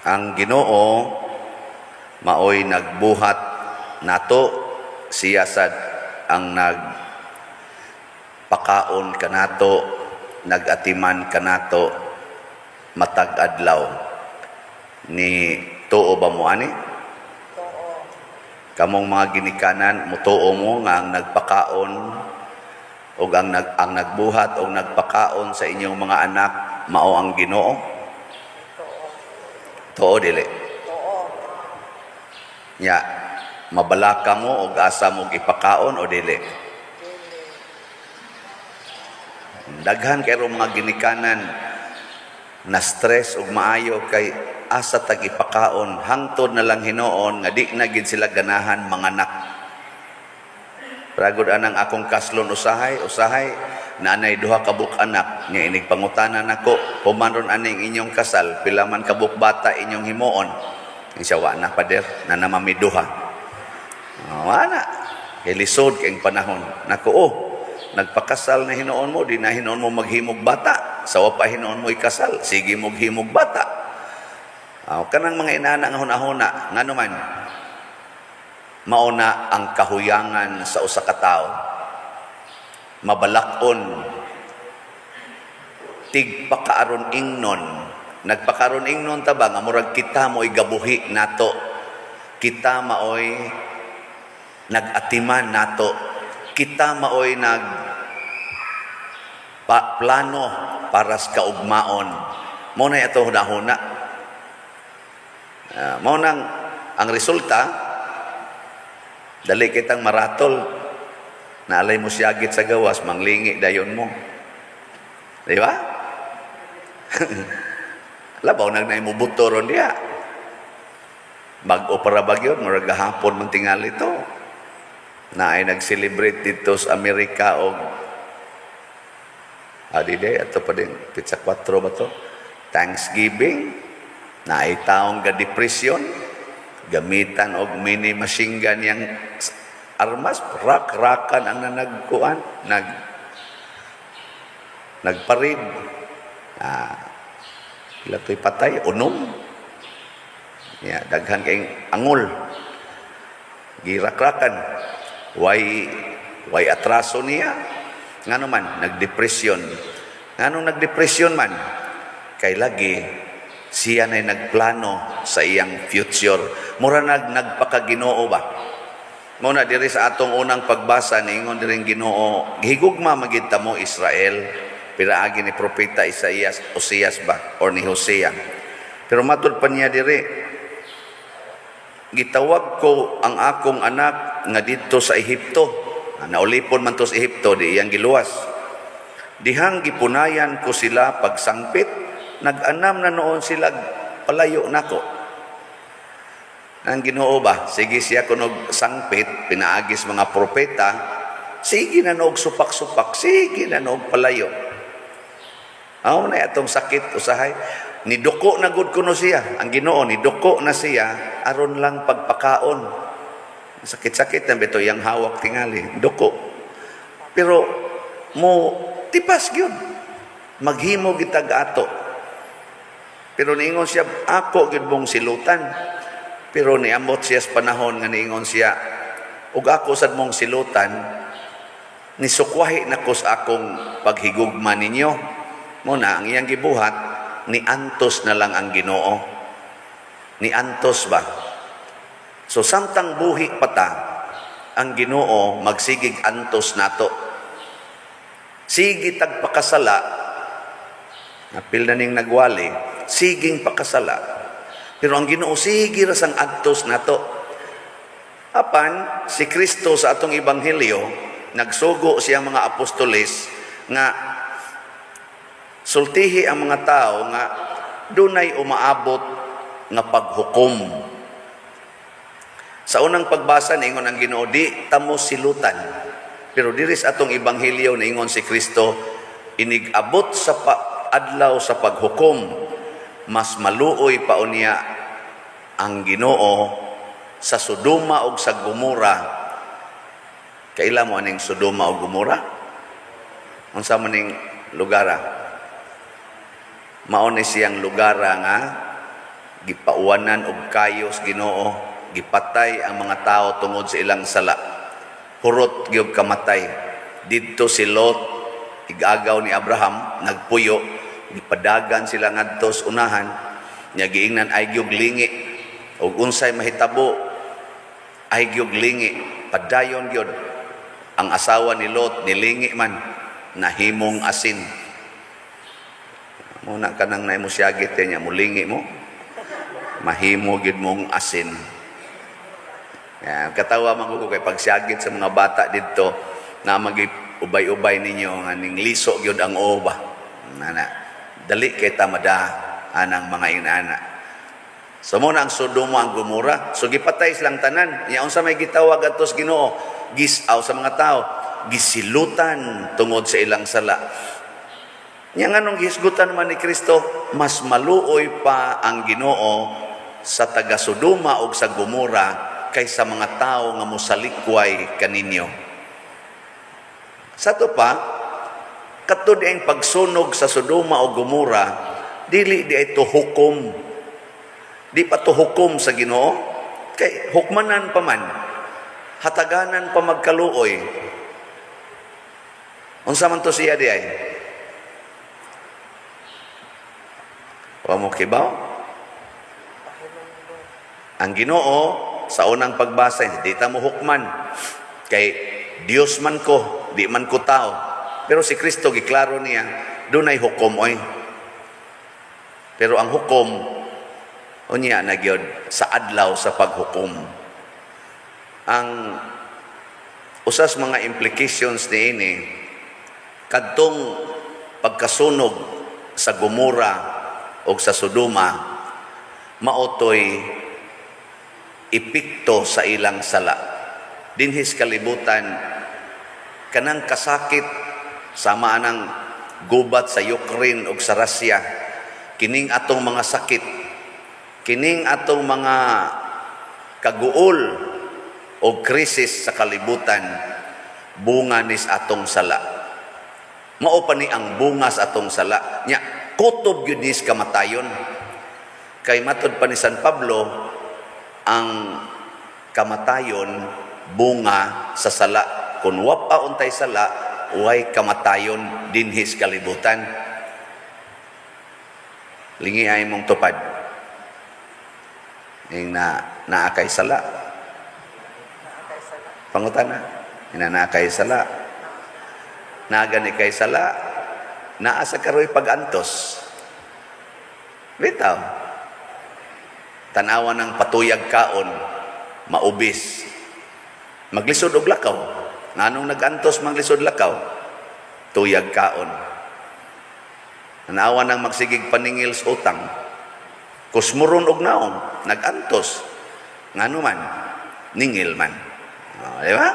Ang Ginoo maoy nagbuhat nato, siya sad ang nagpakaon kanato, nagatiman kanato matag adlaw. Ni tuo ba mo ani? Tuo. Kamong mga ginikanan, mutuo mo nga ang nagpakaon ug ang nagbuhat og nagpakaon sa inyong mga anak mao ang Ginoo? Tuo. Tuo dili? Tuo. Nya mabalaka mo og asa mo ipakaon o dili? Dili. Daghan kay mga ginikanan na stress og maayo kay asa tag ipakaon, hangtod na lang hinuon nga di na gid sila ganahan manganak. Pragod anang akong kaslon, usahay usahay naanay duha ka buok anak nya inig pangutana nako, "Human ron aning inyong kasal, pila man ka buok bata inyong himuon?" Siya, "Wa na, pader, na namami duha." Oh, wa na kay lisod kay panahon nako. Oh, nagpakasal na hinuon mo, di na hinuon mo maghimog bata. Sa wa pa hinuon mo ikasal, sige mo himog bata. Oh, kanang mga inana nga hunahuna, ngano man mauna ang kahuyangan sa usa ka tawo, mabalakon, tigpakaaron ingnon, nagpakaron ingnon ta ba nga murag kita mo'y gabuhi nato, kita maoy nag-atiman nato, kita maoy nag pa, plano para sa kaugmaon mo na ato hunahuna. Mao nang ang resulta, dali kitang maratol, naalay mo siyagit sa gawas, manglingi dayon mo. Di ba? Labaw nag na mo buto ron diya. Bag-o para bagyon, murag gahapon man tingali to. Na ay nag-celebrate dito sa Amerika og adi day ato pa din pizza 4 ba to? Thanksgiving, na ay taong ga depression, gamitan og mini machine gun yang armas, rak-rakan ang nanagkuan, nagparid. Pila to'y patay? 6. Ya, daghan kayong angol. Girakrakan. Way atraso niya. Ngano man, nagdepresyon. Ngano nagdepresyon man? Kay lagi, siya na'y nagplano sa iyang future. Mura nagpakaginoo ba? Muna diri sa atong unang pagbasa, niingon diri Ginoo, "Gihigugma magid ta mo, Israel," pinaagi ni propeta Isaías, Osias ba or ni Hosea. Pero matud pa niya diri, "Gitawag ko ang akong anak nga didto sa Ehipto." Naulipon man to sa Ehipto, di iyang giluwas. "Dihang gipunayan ko sila pagsangpit, nag-anam na noon sila palayo nako." Ang Ginoo ba, sige siya kunog sangpit, pinaagis mga propeta, sige na noog supak-supak, sige na noog palayo. Aw na atong sakit usahay. Niduko na gud kuno siya. Ang Ginoo niduko na siya aron lang pagpakaon. Sakit-sakit na bito yang hawak tingali, duko. Pero mo tipas gyud. Maghimo gitag ato. Pero niingon siya, "Ako gyud mong silutan." Pero niamot siya sa panahon nga niingon siya, "Ug ako sad mong silutan, nisukwahi na ko sa akong paghigugma ninyo." Muna, ang iyang gibuhat, niantos na lang ang Ginoo. Niantos ba? So samtang buhi pa ta, ang Ginoo magsigig antos nato. Sige tagpakasala, napil na ning nagwali, siging pakasala. Pero ang Ginoo sige ra sang antos nato. Apan si Kristo sa atong ebanghelyo, nagsugo siya mga apostoles nga sultihi ang mga tao nga dunay umaabot nga paghukom. Sa unang pagbasa niingon ang Ginoo, "Di tamo silutan." Pero diri sa atong ebanghelyo niingon si Kristo, inig-abot sa adlaw sa paghukom, mas maluoy pa unya ang Ginoo sa Sodoma ug sa Gomora. Kaila mo aning Sodoma ug Gomora? Unsa man ning lugara? Mao ni siyang lugara nga Gipauwanan og kayos Ginoo, gipatay ang mga tao tungod sa ilang sala. Hurot gyud kamatay. Didto si Lot, igagaw ni Abraham, nagpuyo, gipadagan sila ngadto sa unahan, nya giingnan ay gyud lingi og unsay mahitabo, ay gyud lingi, padayon gyud. Ang asawa ni Lot nilingi man, nahimong asin. Muna kanang naimo siyagit niya, mulingi mo, mahimo gyud mong asin. Ya, katawa man ko kay pagsiyagit sa mga bata didto na magi ubay-ubay ninyo nga ning liso gyud ang uba. Nana, dali kay tamada anang mga inana. So mo na ang Sodoma, ang Gomora, so gipatay silang tanan. Nya unsa may gitawag adto sa Ginoo? Gisaw sa mga tao, gisilutan tungod sa ilang sala. Nya nganong gihisgutan man ni Kristo, mas maluoy pa ang Ginoo sa taga Sodoma ug sa Gomora kaysa mga tao nga mosalikway kaninyo. Sa to pa, kato di ang pagsunog sa Sodoma o Gomora, dili di ay to hukom. Di pa to hukom sa Ginoo. Kay hukmanan pa man, hataganan pa magkaluoy. Unsa man to siya di ay? Wa mo kibaw? Ang Ginoo sa unang pagbasa, di ta mo hukman. Kay Dios man ko, di man ko tao. Pero si Kristo giklaro niya, dunay hukom oy. Pero ang hukom unya na gyud sa adlaw sa paghukom. Ang usas mga implications niini kadtong pagkasunog sa Gomora o sa Sodoma maotoy epekto sa ilang sala. Dinhis kalibutan kanang kasakit sama anang gubat sa Ukraine ug sa Russia, kining atong mga sakit, kining atong mga kaguol o krisis sa kalibutan, bunga nis atong sala. Mao pa ni ang bunga sa atong sala. Nya kutob gyud nis kamatayon. Kay matud pa ni San Pablo, ang kamatayon bunga sa sala. Kung wa pa untay sala, way kamatayon dinhis kalibutan. Lingi ay mong tupad. Ing na naa kay sala. Pangutana, ina naa kay sala. Naa gani kay sala, naa sa karoy pag-antos. Bitaw. Tanawa ng patuyag kaon, maubis. Maglisod og lakaw. Nganong nag-antos maglisod lakaw? Tuyag kaon. Tanawa ng magsigig paningil sa utang. Kusmuron og naong, nag-antos. Ngano man, ningil man. O, di ba?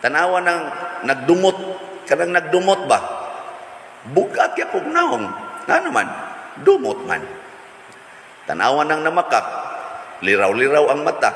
Tanawa ng nagdumot, kanang nagdumot ba? Bugat ya pug naong. Ngano man, dumot man. Tanawa ng namakak, liraw-liraw ang mata.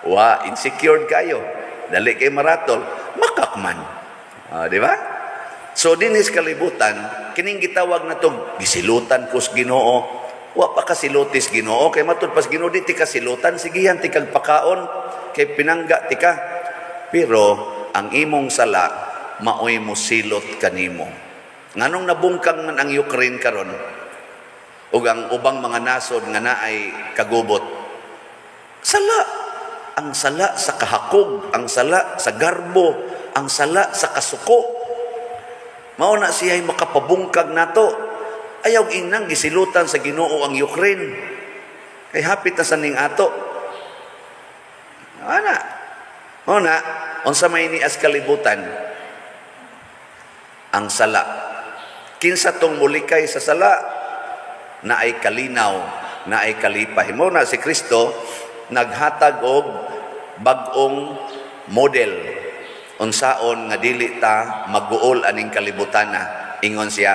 Wa, insecured kayo. Dali kay maratol, makak man. O, di ba? So, dinis kalibutan, kining gitawag na to, gisilutan kus Ginoo. Wa pa kasilutis Ginoo, kay matud pas Ginoo di ti kasilutan, sigihan ti kag pakaon, kay pinangga ti ka. Pero ang imong sala maoy mosilot kanimo. Nganong nabungkang man ang Ukraine karon ug ang ubang mga nasod nga naay kagubot? Sala. Ang sala sa kahakog, ang sala sa garbo, ang sala sa kasuko. Mao na siya'y makapabungkag nato. Ayaw inang gisilutan sa Ginoo ang Ukraine. Kay hapit na sa ning ato. Ana. Mao na unsa may nias kalibutan? Ang sala. Kinsa tong mulikay sa sala, naay kalinaw, naay kalipay. Mao na si Kristo naghatag og bag-ong model unsaon nga dili ta maguol aning kalibutana. Ingon siya,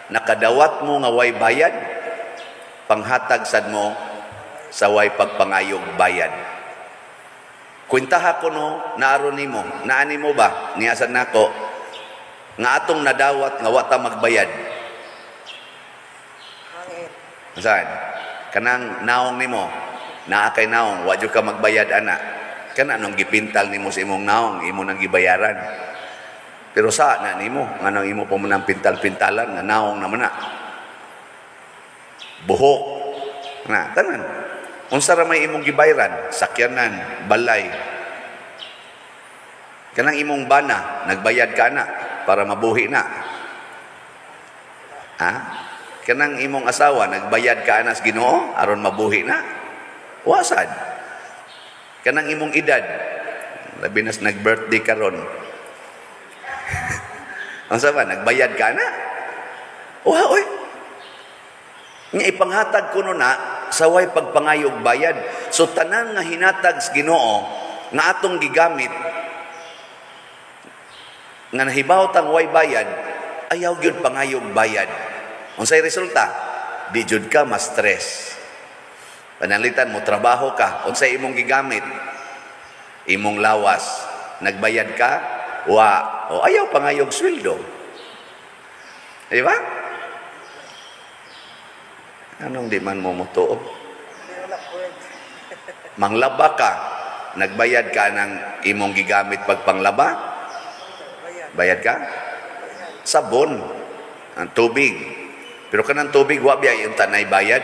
nakadawat mo nga way bayad, panghatag sad mo sa way pagpangayog bayad. Kwentaha ko no, naaro nimo, naani mo ba, niya sad nako, nga atong nadawat nga wa ta magbayad. Hangin. Saan? Kanang naong nimo, naa kay naong, wa jud ka magbayad ana. Kana nung gipintal nimo sa imong naong, imo nang gibayaran. Pero sa na nimo, nganong imo pa man ang pintal-pintalan nga naong naman na. Buhok na tanan. Unsa ra may imong gibayaran? Sakyanan, balay. Kanang imong bana, nagbayad ka na para mabuhi na. Ha? Kanang imong asawa, nagbayad ka na sa Ginoo aron mabuhi na. Wasad. Kanang imong edad, labi nas nag-birthday karon. Unsa ba, nagbayad ka na? Wa oy. Nga ipanghatag kuno na saway pagpangayog bayad. So tanan nga hinatag sa Ginoo nga atong gigamit nga nahibaw tang way bayad, ayaw gyud pangayog bayad. Unsay resulta? Di jud ka ma-stress. Pananglitan mo trabaho ka, unsay imong gigamit? Imong lawas. Nagbayad ka? Wa. O ayaw pangayog sweldo. Di ba? Anong di man mo mutuo? Hindi, wala pwede. Manglaba ka, nagbayad ka ng imong gigamit pagpanglaba? Bayad. Bayad ka? Bayad. Sabon, ang tubig. Pero kanang tubig, wa biya yung tanay bayad.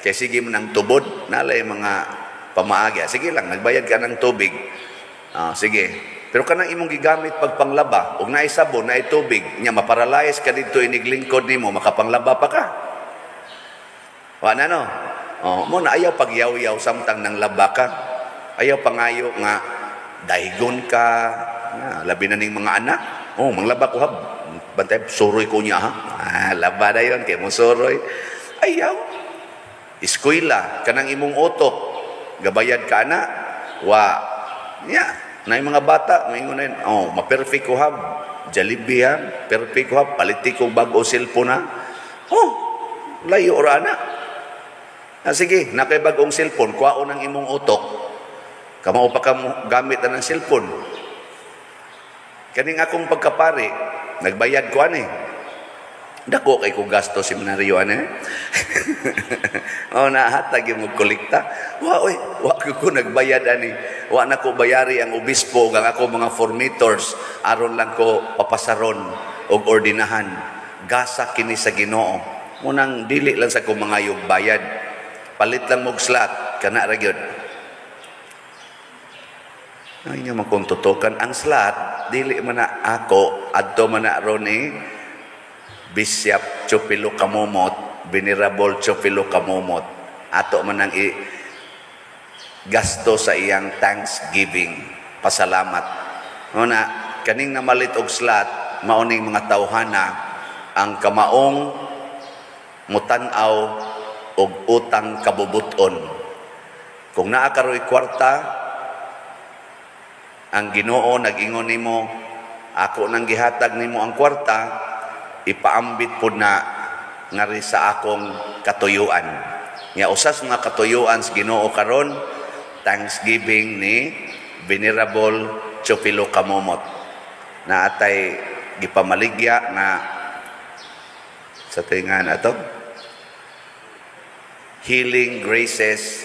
Kay sige mo ng tubod, nalay mga pamaagi. Sige lang, nagbayad ka ng tubig. Ah, sige. Pero kanang imong gigamit pagpanglaba, ug naay sabon, naay tubig, nya maparalyze ka dito iniglingkod nimo, makapanglaba pa ka. Wa na no? Oh, mo na ayaw pagyaw-yaw samtang nang laba ka. Ayaw pangayo nga daigon ka, nga, labi na ning mga anak. Oh, manglaba ko ha. Bantay suroy ko niya ha. Ah, laba dayon kay mo suroy. Ayaw. Eskwela kanang imong utok. Gabayad ka na. Wa. Nya, na mga bata moingon na yun, oh, ma-perfect ko ha. Jollibee ha, perfect ko ha, paliti ko bag-o cellphone ha. Oh, layo ra na. Ah, sige, nakay bag-ong cellphone, kuwaon ang imong utok. Kamao pa ka mo gamit na ng cellphone. Kaning akong pagkapari, nagbayad ko ani. Dako kay ko gasto seminaryo ani. Oh, nahatag yung kolekta. Wa oy, wa ko ko nagbayad ani. Wa na ko bayari ang obispo ug ang ako mga formators aron lang ko papasaron og ordinahan. Gasa kini sa Ginoo. Munang dili lang sa ko mangayog bayad. Palit lang mog slot kana ra gyud. Ay inyo man kung tutukan ang slot, dili man na ako, adto man na ron ni Bishop Chupilo Kamumot, Venerable Chupilo Kamumot. Ato man ang i gasto sa iyang thanksgiving, pasalamat. Una, kaning namalit og slot, mauning mga tawhana ang kamaong mutan-aw og utang kabubuton. Kung naa karoy kwarta, ang Ginoo nag-ingon nimo, ako nang gihatag nimo ang kwarta, ipaambit pud na ngari sa akong katuyuan. Nga usas mga katuyuan sa Ginoo karon, thanksgiving ni Venerable Chupilo Kamumot. Na atay gipamaligya nga sa tingan ato, Healing Graces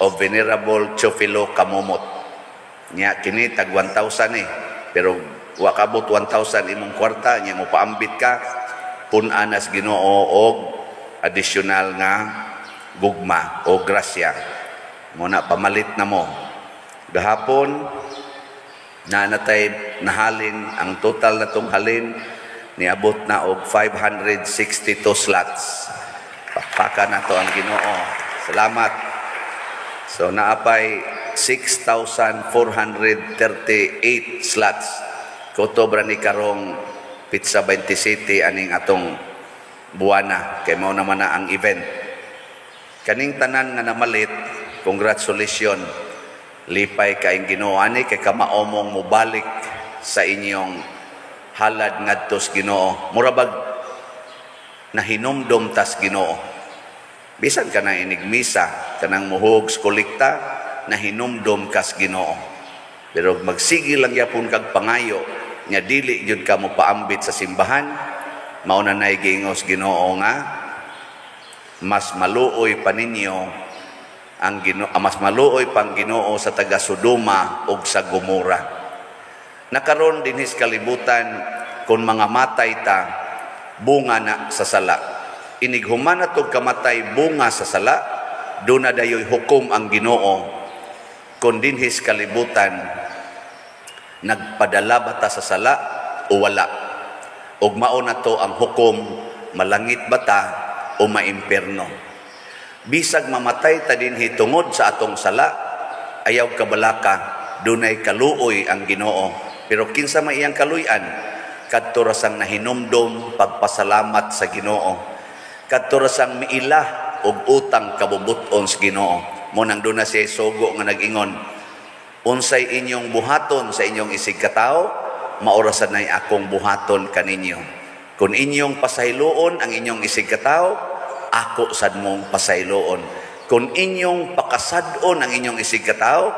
of Venerable Chufilo Kamumot. Nya kini tag 1,000 eh. Pero wa kabot 1,000 imong kwarta, nya mo paambit ka, pun-an as Ginoo og additional nga gugma o grasya. Muna pamalit na mo. Gahapon na natay nahalin ang total na tong halin niabot na og 562 slots. Pakpakan na to ang Ginoo. Salamat. So naapay 6,438 slots. Kutob ra ni karong Pizza 20 City aning atong buwana kay mao naman na ang event. Kaning tanan nga namalit, congratulations. Lipay kaing Ginoo ani kay kamaomong mobalik sa inyong halad ngadto sa Ginoo. Mura bag nahinumdom tas Ginoo. Bisan ka na inigmisa, kanang muhog sa kolekta, nahinumdom kas Ginoo. Pero magsige lang yapon kag pangayo, nya dili gyud ka mo paambit sa simbahan, mao na nay giingos Ginoo nga Mas maluoy pa ninyo ang Ginoo, mas maluoy pang Ginoo sa taga Sodoma ug sa Gomora. Nakaron dinhis kalibutan, kung mga matay ta, bunga na sa sala. Inig human na tog kamatay, bunga sa sala, duna dayoy hukom ang Ginoo. Kung dinhis kalibutan, nagpadala ba ta sa sala o wala? Ug mao na to ang hukom, malangit ba ta o maimpierno? Bisag mamatay ta dinhi tungod sa atong sala, ayaw kabalaka, dunay kaluoy ang Ginoo. Pero kinsa may iyang kaluy-an? Kadto ra sang nahinumdom pagpasalamat sa Ginoo. Kadto ra sang miila og utang kabubut-on sa Ginoo. Mao nang duna siya sugo nga nag-ingon, "Unsay inyong buhaton sa inyong isig katawo, mao ra sad nay akong buhaton kaninyo. Kung inyong pasayloon ang inyong isig katawo, ako sad mong pasayloon. Kung inyong pakasad-on ang inyong isig katawo,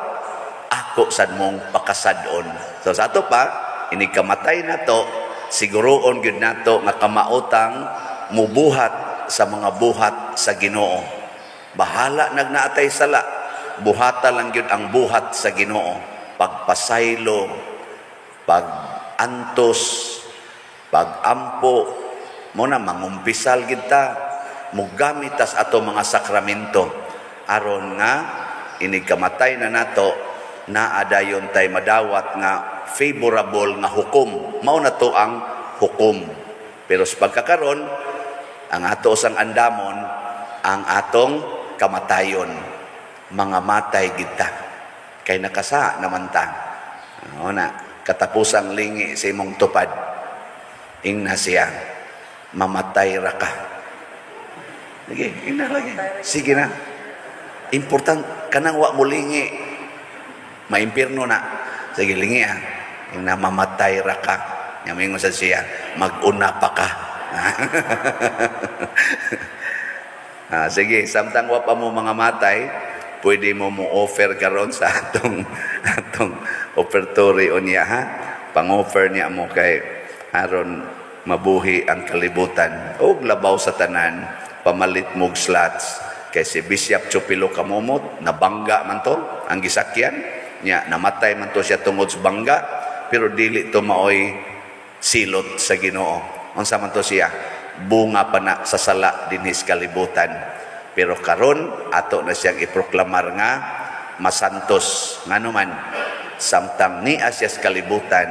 ako sad mong pakasad-on." So sa ato pa, inig kamatay na to, siguroon gyud nato nga kamaotang mubuhat sa mga buhat sa Ginoo. Bahala nagnaatay sala, buhata lang gyud ang buhat sa Ginoo. Pagpasaylo, pag-antos, pag-ampo, mao na mangumpisal gid ta, mugamit tas ato mga sakramento aron nga inig kamatay na nato, naa dayon tay madawat nga favorable nga hukom. Mao na to ang hukom. Pero sa pagkakaron, ang ato sang andamon ang atong kamatayon. Mga matay kita kay nakasa naman ta. Ano na katapusang lingi sa imong tupad, ingna siya, "Mamatay ra ka." Sige, ingna lagi. Sige na. Important kanang wa mo lingi, maimpirno na. Sige, lingi ah. Ingna, "Mamatay ra ka." Nya mingon sa siya, "Mag-una pa ka." Sige, samtang wa pa mo mga matay, pwede mo mo offer karon sa atong atong offertory unya ha. Pang-offer niya mo kay aron mabuhi ang kalibutan. Og labaw sa tanan, pamalit mog slots kay si Bishop Chupilo Camomot nabangga man to ang gisakyan niya, namatay man to siya tungod sa bangga, pero dili to maoy silot sa Ginoo. Unsa man to siya? Bunga pa na sa sala dinhis kalibutan. Pero karon ato na siyang iproklamar nga masantos. Ngano man, samtang niya siya sa kalibutan,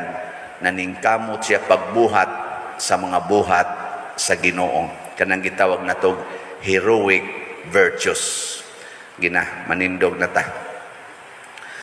naningkamot siya pagbuhat sa mga buhat sa Ginoo. Kanang gitawag natog heroic virtues. Gina, manindog na ta.